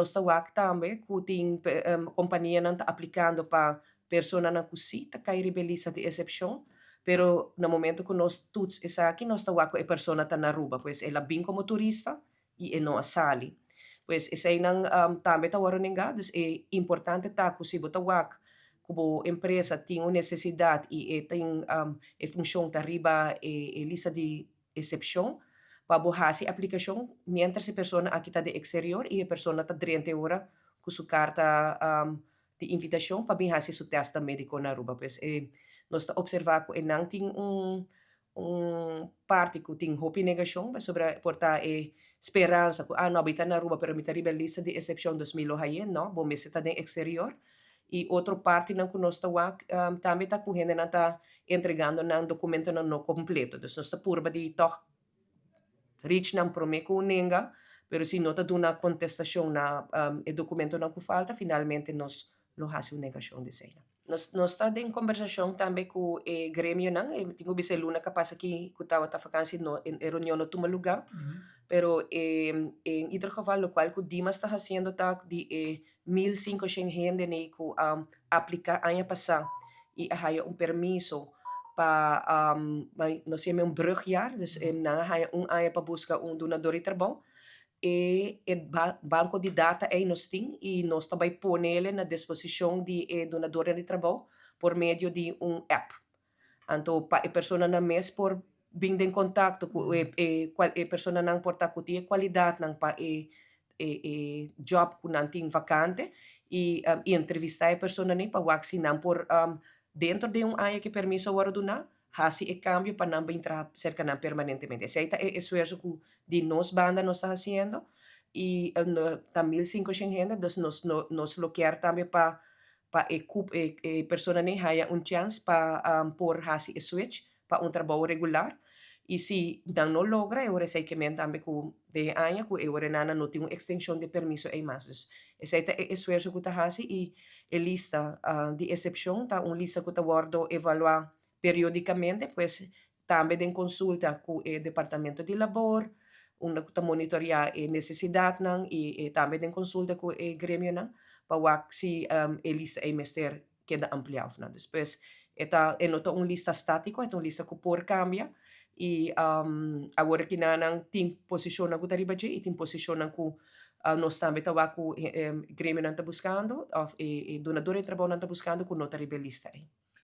Nos ta wak tambe ku tin kompanianan ta aplikando pa personanan ku sí ta kai riba e lista di eksepshon, pero na momento ku nos toets esaki nos ta wak ku e persona ta na Aruba, pues el a bin komo turista i e no a sali. Pues eseinan tambe ta wòrdu nengá, dus e importante ta ku si bo ta wak ku bo empresa tin un nesesidat i e tin e funshon ta riba e lista di eksepshon pa bo hasi aplikashon miéntras e persona aki ta den eksterior i e persona ta drenta e ora ku su karta di invitashon pa bin hasi su tèstnan médiko na Aruba. Pues e nos ta opservá ku e nan tin un un parti ku tin hopi negashon pasobra por ta e speransa ku ah no mi ta na Aruba pero mi ta riba e lista di eksepshon dus mi lo haye. No, bo mester ta den eksterior. I otro partinan ku nos ta wak tambe ta ku hendenan ta entregando nan dokumentonan no kompleto. Dus nos ta purba di tòg reach nan promé ku un nenga, pero si no ta duna kontestashon na e dokumentonan ku falta, finalmente nos lo hasi un negashon di eseinan. Nos nos ta den kombersashon tambe ku e gremionan, e tin ku bisa e luna ku a pasa aki ku tabata fakansi no e reunion no tuma lugá, pero en ieder geval lokual ku Dimas ta hasiendo ta di e 1500 hende nei ku a apliká aña pasá i a haya un permiso pa nos yama un brugjaar, dus nan a haya un aña pa buska un dunador di trabou. E e banko di data ei nos tin i nos ta bai ponele na disposishon di e dunadornan di trabou por medio di un app. Anto pa e personanan mes por bin den kontakto ku e e e personanan por ta ku tin e kualidatnan pa e e e job ku nan tin vakante i entrevistá e personanan pa wak si nan por dentro di un aña ku e permiso a wòrdu duná hasi e kambio pa nan bin traha serka nan permanentemente. Esei ta e esfuerso ku di nos banda nos ta hasiendo i ta 1500 hende dus nos nos lo kier tambe pa pa e cup e e personanan haya un chance pa por haci e switch pa un trabou regular y si nan no logra e ora esey ke men tambe cu den e aña cu e ora nan no tin un extension di permiso ey mas. Dus esey ta e esfuerzo cu ta haci y e lista di excepcion ta un lista cu ta wordo evalua periodicamente pues Tambe den konsulta ku e departamento di labor, unda ku ta monitoreá e nesesidatnan i tambe den konsulta ku e gremionan pa wak si e lista ei mester keda ampliá òf no. Despues e ta e no ta un lista státiko, e ta un lista ku por kambia i awor aki nan tin posishonnan ku ta riba dje i tin posishonnan ku nos tambe ta wak ku e gremionan ta buskando òf e dunador di trabounan ta buskando ku no ta riba e lista ei.